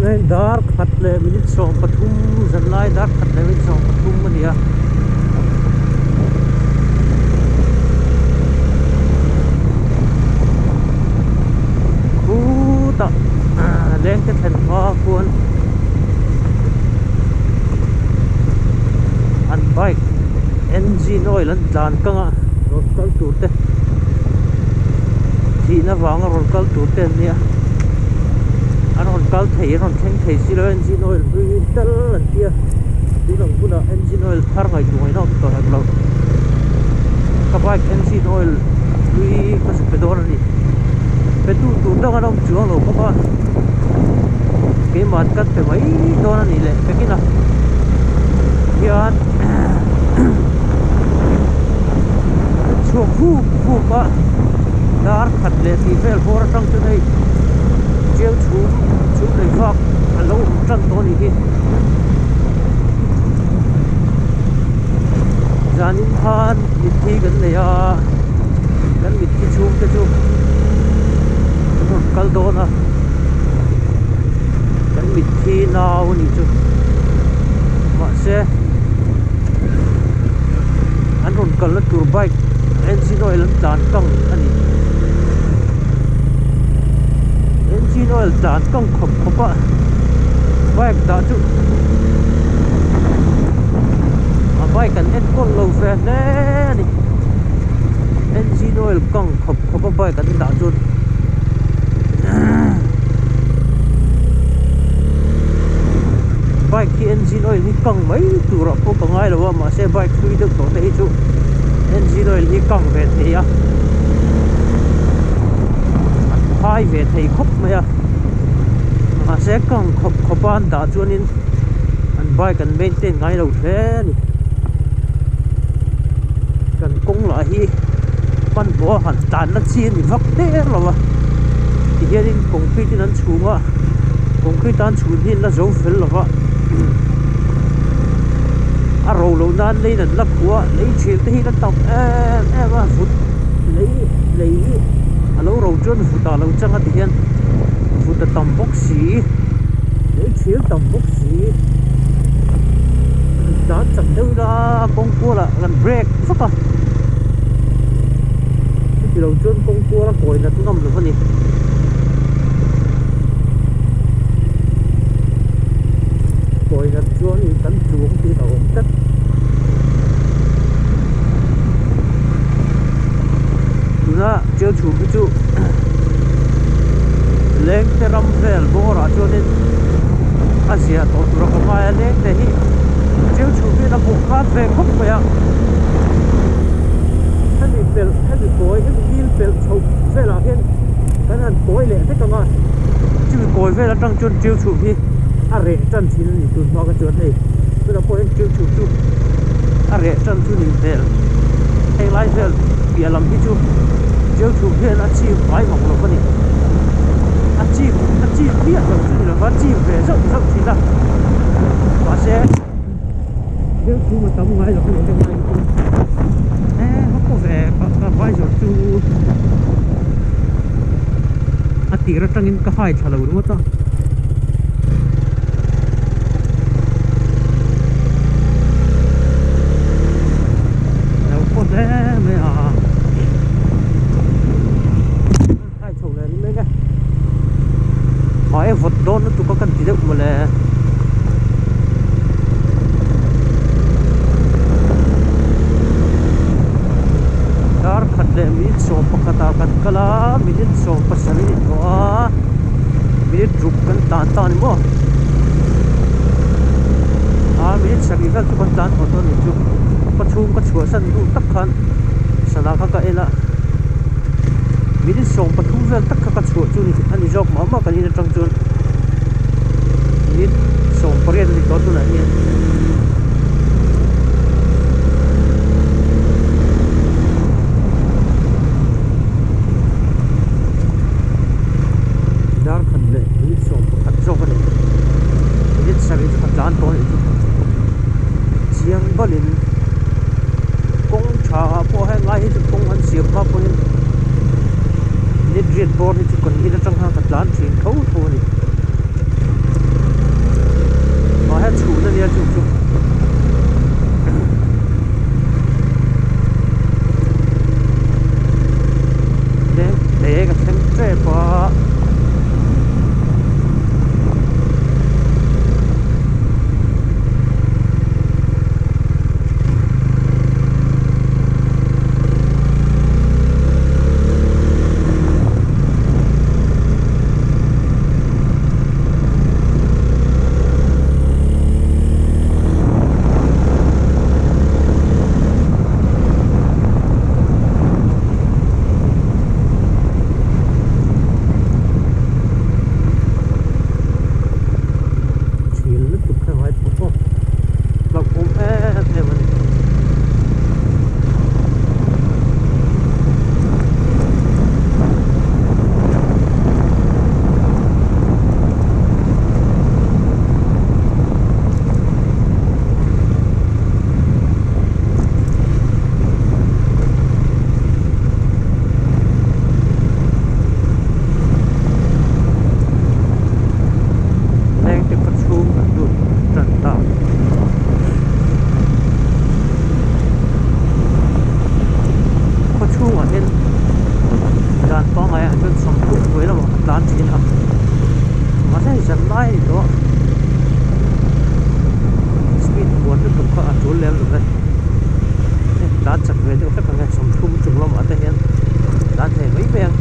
Tunah hian dar khat leh minute 13 zanlai dar khat leh minute 13 a ni a. Khutah lengte thlen hma khuan an bike engine oil an tlan kang a rawn kal tur te thihna vanga rawn kal tur te an nia an rawn kal thei an rawn thleng thei si lo engine oil hlui tal an tia tun ang hunah engine oil thar ngaihtuah ngaihna awm tawh hek lo ka bike engine oil hlui ka su pe dawn a ni pe tu tur dang an awm chuang lo bawk a keimah an kan pe mai dawn a nih leh pekin a hian chhuak vuk vuk a dar khat leh tih vel bawr atang chuan hei tiau chhum chhum lei vak a lo awm tan tawh a nih hi zanin khan mitthi kan nei a kan mitthi chhung te chu an rawn kal dawn a kan mitthi nau a nih chu mahse an rawn kalna tur bike engine oil an tlan kang a ni engine oil tlan kang khawp khawp a bike dah chu a bike an enkawl lo ve hle a ni engine oil kang khawp khawp a bike an dah chuan bike hi engine oil hi kang mai tur ah pawh ka ngai lo a mahse bike hlui deuh tawh te hi chu engine oil hi kang ve thei a an phai ve thei khawp mai a mahse kang khawp khawp a an dah chuanin an bike an maintain ngai lo hle a ni kan kawng lah hi hmanhmawh a han tlan na chi a ni vak der lo a tihianin concrete in an chhung a concrete a an chhun hi an la zo fel lo va a ro loh nan leiin an la khuh a lei thil te hi la tam em em a vut lei lei hi a lo ro chuan vut ah lo chang a tihian vut a tam bawk si lei thil tam bawk si tlan chak deuh ila kawng kualah kan brake vak a chuti lo chuan kawng kual a kawi nat ngam lo a ni. Kawi nat chuan kan chuang tih a awm tlat. Tuna tiau chhum hi chu lengte ram vel bawrah chuanin a zia tawh tur a ka ngai a lengte hi tiau chhum hian a bawh khan ve khawp mai a hemi pelh hemi kawi hemi dil pelh chhoh velah hian kan han kawi leh vek ang a chumi kawi vel atang chuan tiau chhum hi a reh tan thin a ni tun hma kha chuan hei tunah pawh hian tiau chhum chu a reh tan chu ni hmel heng lai vel piah lam hi chu tiau chhum hian a chim ngai mang lo a ni a chim a chim miah lo chu ni lova chim ve zauh zauh thin a mahse tiau chhum a tam ngai lo a ni heng lai hi chu e va kaw ve ka vai zawrh chu a tir atangin ka hai thla lo ringawt a. Lo kaw hle mai a hai chho leh ni mek e hmai a vawt dawn lutuk a kan ti deuh mawle. Dar khat leh minute 11 ah kan kal a minute 17 a ni tawh a minute ruk kan tlan ta a ni maw a minute sarih vel chu kan tlan tawh dawn a ni chu ka chhung ka chhuahsan duh tak khan sana kha ka en a minute 13 vel tak kha ka chhuah chu a ni zawk mah mah kan in atang chuan minute 18 a ni tawh tunah hian. Dar khat leh minute 11 zawk a ni minute sarih chu ka tlan tawh a nih chu chiang balin kawng tha ah pawh heng lai hi chu kawng an siam hma pawhin minute riat bawr hi chu kan in atang khan ka tlan thin tho tho a ni. zan lai a ni tawh a speed buan lutuk kha a tul lem lo ve hei tlan chak ve deuh hlek ang e sawmthum chung lamah te hian tlan thei mai mai ang.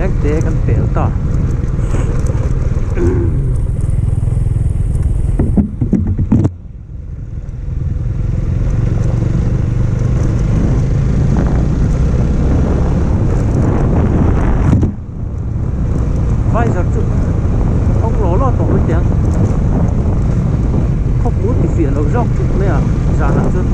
Lengte kan pel ta. Visor chu hawng law law tawh mai teh ang khawpui ti fiah lo zawk thut mai a zanah chuan.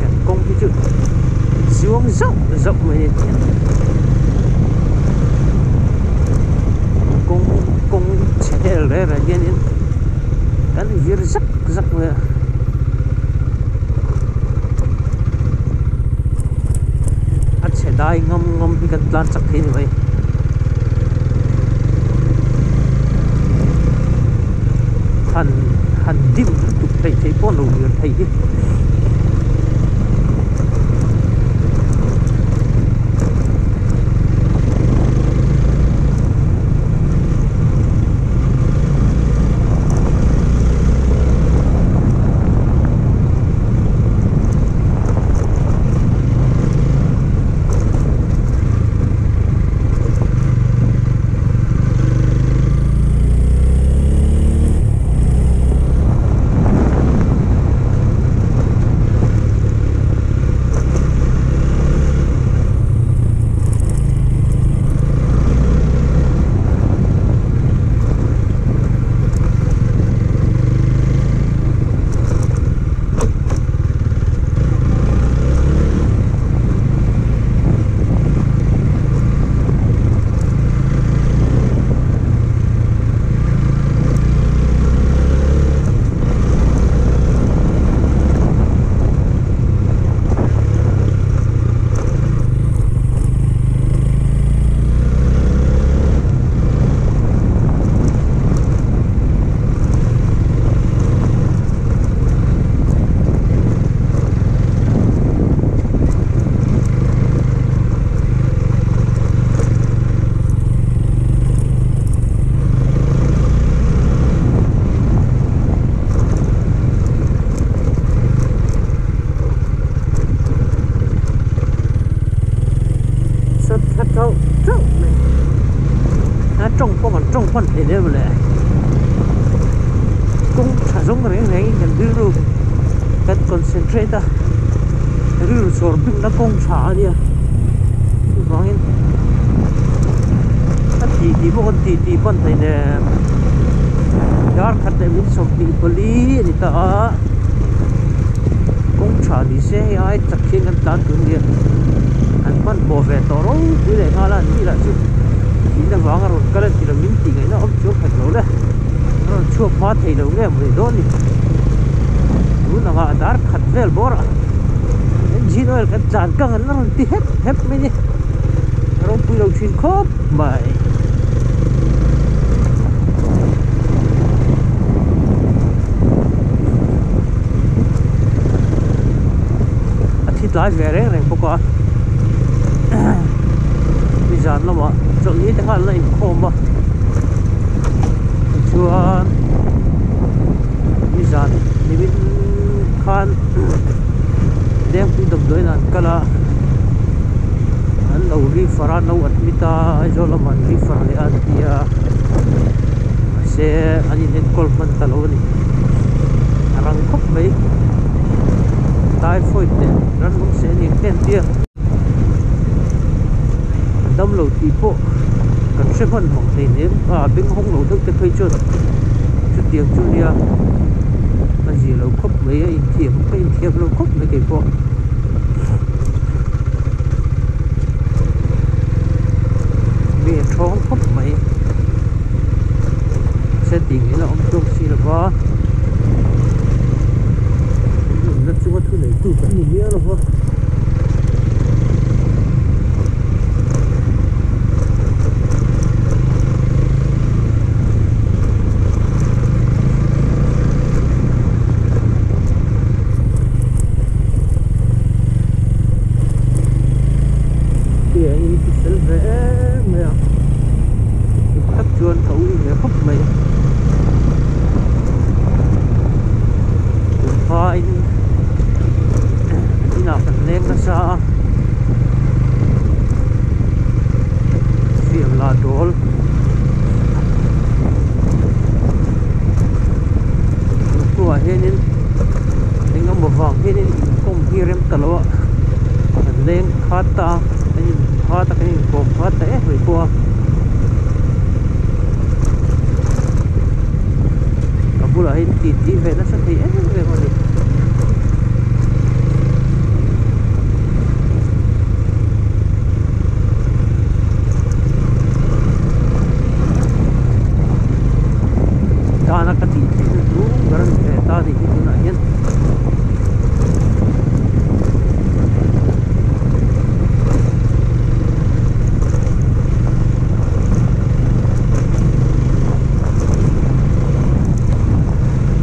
Kan kawng hi chu zuang zauh zauh mai a ni a kawng kawng chhe hel reng reng hianin kan vir zak zak mai a. A chhe dai ngam ngam hi kan tlan chak thei a ni mai. Han han dim lutuk theih theih pawh lo vir thei hi. Sat thla tauh tauh mai a tawng pawh kan tawng hman thei lem le kawng tha zawng reng reng in kan rilru kan concentrate a rilru chawr bikna kawng tha a nia chuvangin a ti ti pawh kan ti ti hman thei nen dar khat leh min 24 a ni ta a kawng tha ni se hei ai chak hian kan tlan tur nia an hmanhmawh ve tawh ropui leh nghal a an tih lah chu thihna vang a rawn kal a ni lo min tih ngaihna awm chuang khat lo le a rawn chhuak hma thei lo nge maw ni dawn ni tun anga dar khat vel bawr a engine oil kan chan kang an la rawn ti hep hep mai ni ropui lo thin khawp mai. A thi tlai ve reng reng bawk a nizan lamah chawlhni te khan an la inkhawm a tichuan. Nizan nimin khan Lengpui damdawiin an kal a, an lo refer a, no admit a, Aizawl lamah an refer leh a an ti a, mahse an inenkawl hman ta lo a ni. A rang khawp mai. Typhoid leh rannung seh a ni ang te an ti a. Damlo tih pawh kan hre hman mang hleinem a beng hawng lo deuh te phei chuan chutiang chu nia a zia lo khawp mai a inthiam ka inthiam lo khawp mai kei pawh. Mi a thawng khawp mai setting in a awm tlawm si lo va nunna chunga thu nei tu kan ni miau lo va. Ti a in ti fel ve em mai a dik tak chuan ka ui ve khawp mai tun hmain inah kan leng nasa a fiam lah dawl hnuah hianin eng emaw vang hianin inkawm hi rem ta lo a kan leng khat ta a kan in khat a kan inkawm khat ta em mai pawh a ka bulah hian titi ve nasa thei em em a ni. Tana ka tih theih na chu ber a ni ve ta tih hi tunah hian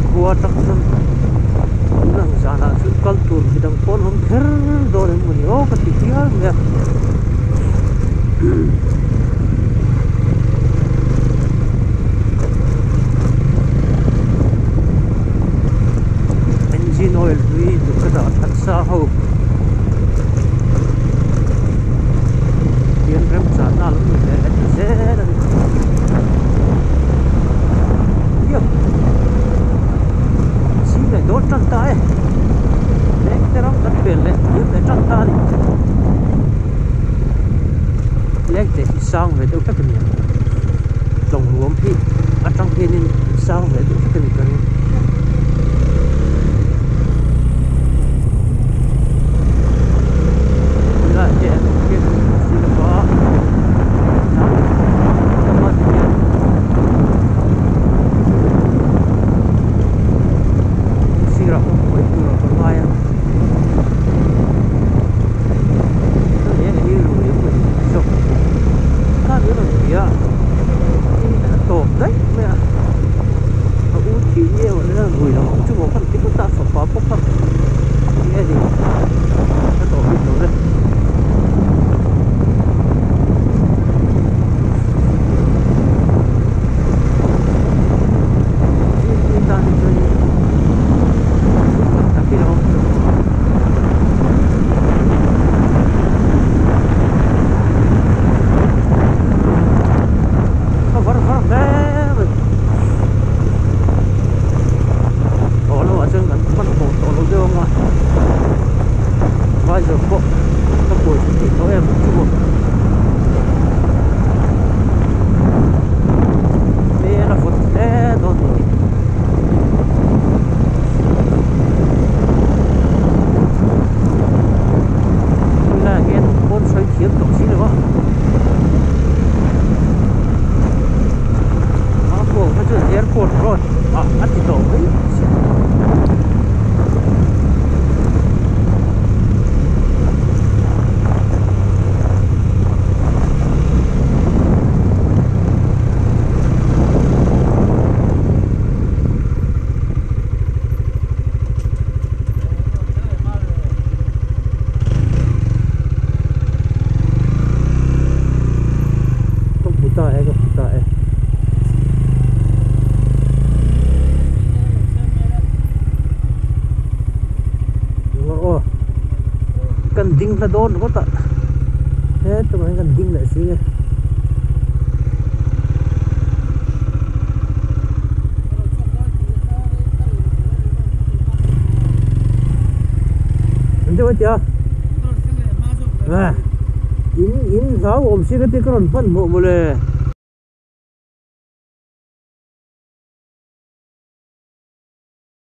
khua atang chuan tun ang zanah chuan kal tur midang pawh an awm kher dawn em mawni aw ka ti hial mai a. Engine oil hlui duh ka dah that sa ho hian remchahna a lo ni ve leh ta zel a ni. Chhing leh dawn tan ta e leng te ram kan pel leh hliam leh tan ta a ni leng te hi sang ve deuh hlek a ni ang tlawng nuam hi atang hianin sang ve deuh hlek a ni ka ring. Tunlaiah hian an awm hian an awm si lo va hnam tam a ti hian. Sirah pawh hmuh mai tur a ka ngai a hei hi lui emaw ni zawk khan in rawn ti a a tawp daih mai a a u thih ni ding hla dawn ringawt a hetlaiah hian kan ding leh si nge. In in hlau awm si ka ti ka rawn hmanhmawh mawle.